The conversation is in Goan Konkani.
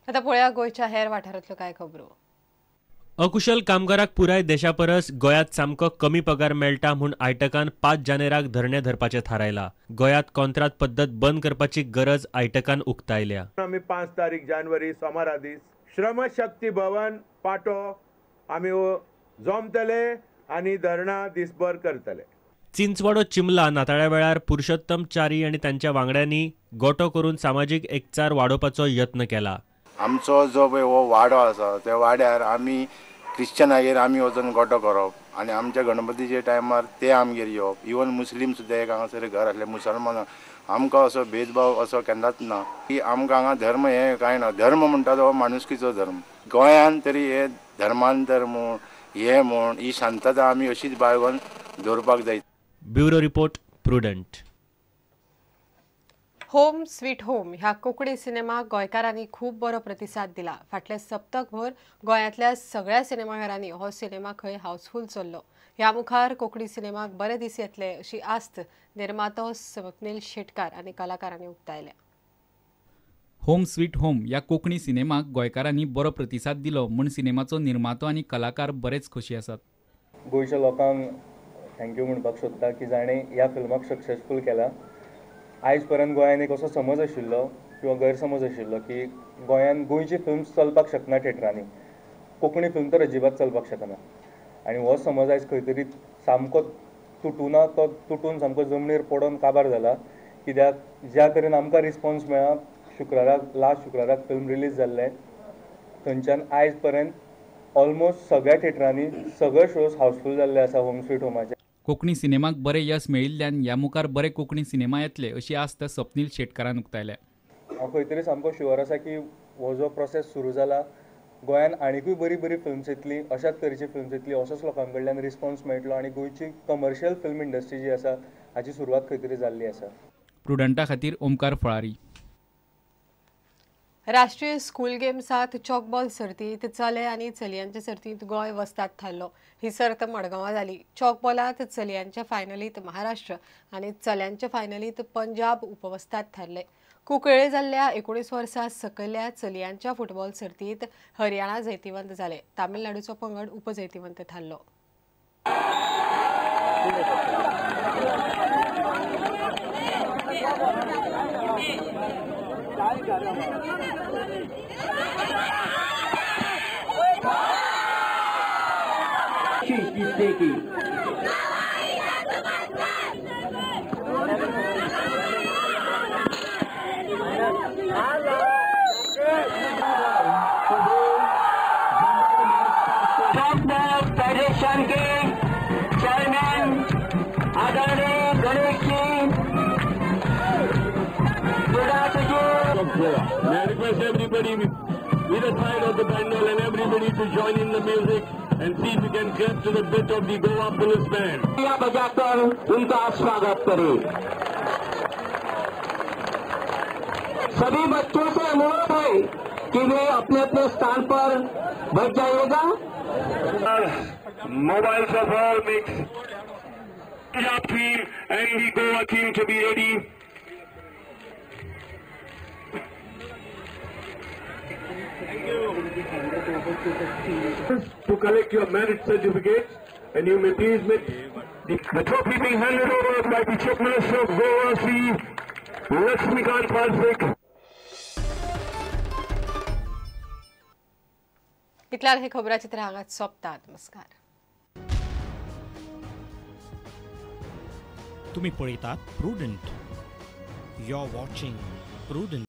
आता पळोवया गोंयच्या हेर वाठारांतल्यो कांय खबरो. अकुशल कामगाराक पुराय देशा परस गोंयांत सामको कमी पगार मेळटा म्हूण आयटकान 5 जानेराक धरणें धरपाचें थारायला. गोंयांत कॉन्त्रात पद्दत बंद करपाची गरज आयटकान उक्तायल्या. आमी 5 तारीख जानेवारी सोमारा दीस श्रमशक्ती भवन पाटो आमी जमतले आनी धरणां दिसभर करतले. चिंचवाडो चिमला नाताळ्या वेळार पुरुषोत्तम च्यारी आनी तांच्या वांगड्यांनी गोटो करून सामाजीक एकचार वाडोवपाचो यत्न केला. आमचो जो पळय हो वाडो आसा त्या वाड्यार आमी क्रिश्चनागेर आमी वचून गोटो करप आनी आमच्या गणपतीच्या टायमार ते आमगेर येवप. इवन मुस्लीम सुद्दां एक हांगासर घर आसले मुसलमान, आमकां असो भेदभाव असो केन्नाच ना की आमकां हांगा धर्म हें कांय ना. धर्म म्हणटा तो माणुसकीचो धर्म. गोंयान तरी हे धर्मांतर म्हूण हे म्हूण ही शांतता आमी अशीच बाळगून दवरपाक जाय. Bureau report, Prudent. Home sweet home ह्या कोंकणी सिनेमाक गोंयकारांनी खूब बरो प्रतिसाद दिला. फाटले सप्तकभर गोंयांतल्या सगळ्या सिनेमाघरांनी हो सिनेमा खंय हाऊसफूल चल्लो. ह्या मुखार कोंकणी सिनेमाक बरे दीस येतले अशी आस्त निर्मातो स्वप्नील शेटकार आनी कलाकारांनी उक्तायल्या. होम स्वीट होम ह्या कोंकणी सिनेमाक गोंयकारांनी बरो प्रतिसाद दिलो म्हूण सिनेमाचो निर्मातो आनी कलाकार बरेच खोशी आसात. गोंयच्या लोकांक thank you म्हणपाक सोदता की जाणें ह्या फिल्माक सक्सेसफूल केला. आयज पर्यंत गोंयान एक असो समज आशिल्लो किंवा गैरसमज आशिल्लो की गोंयान गोंयची फिल्म्स चलपाक शकना थिएटरांनी, कोंकणी फिल्म तर अजिबात चलपाक शकना. आनी हो समज आयज खंय तरी सामको तुटूना, तो तुटून सामको जमनीर पडोन काबार जाला. कित्याक ज्या तरेन आमकां रिस्पॉन्स मेळ्ळा, शुक्राराक लास्ट शुक्राराक फिल्म रिलीज जाल्लें, थंयच्यान आयज पर्यंत ऑलमोस्ट सगळ्या थिएटरांनी सगळे शोज हाऊसफूल जाल्ले आसा होम स्वीट होमाचे. कोंकणी सिनेमाक बरें यश मेळिल्ल्यान ह्या मुखार बरे कोंकणी सिनेमा येतले अशी आस्त स्वप्नील शेटकारान उक्तायल्या. हांव खंय तरी सामको शुअर आसा की हो जो प्रोसेस सुरू जाला गोंयान आनिकूय बरी बरी फिल्म्स येतली, अशाच तरेची फिल्म्स येतली, असोच लोकां कडल्यान रिस्पॉन्स मेळटलो आनी गोंयची कमर्शियल फिल्म इंडस्ट्री जी आसा हाची सुरवात खंय तरी जाल्ली आसा. प्रुडंटा खातीर ओमकार फळारी. राष्ट्रीय स्कूल गेम्सात चॉकबॉल सर्तींत चले आनी चलयांच्या सर्तींत गोंय वस्ताद थारलो. ही सर्त मडगांवां जाली. चॉकबॉलांत चलयांच्या फायनलींत महाराष्ट्र आनी चल्यांच्या फायनलींत पंजाब उपवस्ताद थारले. कुंकळे जाल्ल्या 19 वर्सां सकयल्या चलयांच्या फुटबॉल सर्तींत हरियाणा जैतिवंत जाले. तामिळनाडूचो पंगड उपजैतिवंत थारलो. फेडरेशन के चेयरमैन आदरणीय Ganesh ji. May I request everybody with the side of the pandal and everybody to join in the music and see if you can clap to the beat of the Goa Police Band. बजाकर उनका स्वागत करें. सभी बच्चों से अनुरोध है कि वे अपने अपने स्थान पर बैठ जाइएगा. Mobiles of all mix, Punjab team and the Goa team to be ready. To collect your merit certificates, and you may please meet the trophy being handed over by the Chief Minister of Goa, Shri Lakshmikant Parsekar. इतल्यार हे खबराचित्र हांगाच सोंपता. नमस्कार. तुम्ही पळयतात Prudent. You are watching Prudent.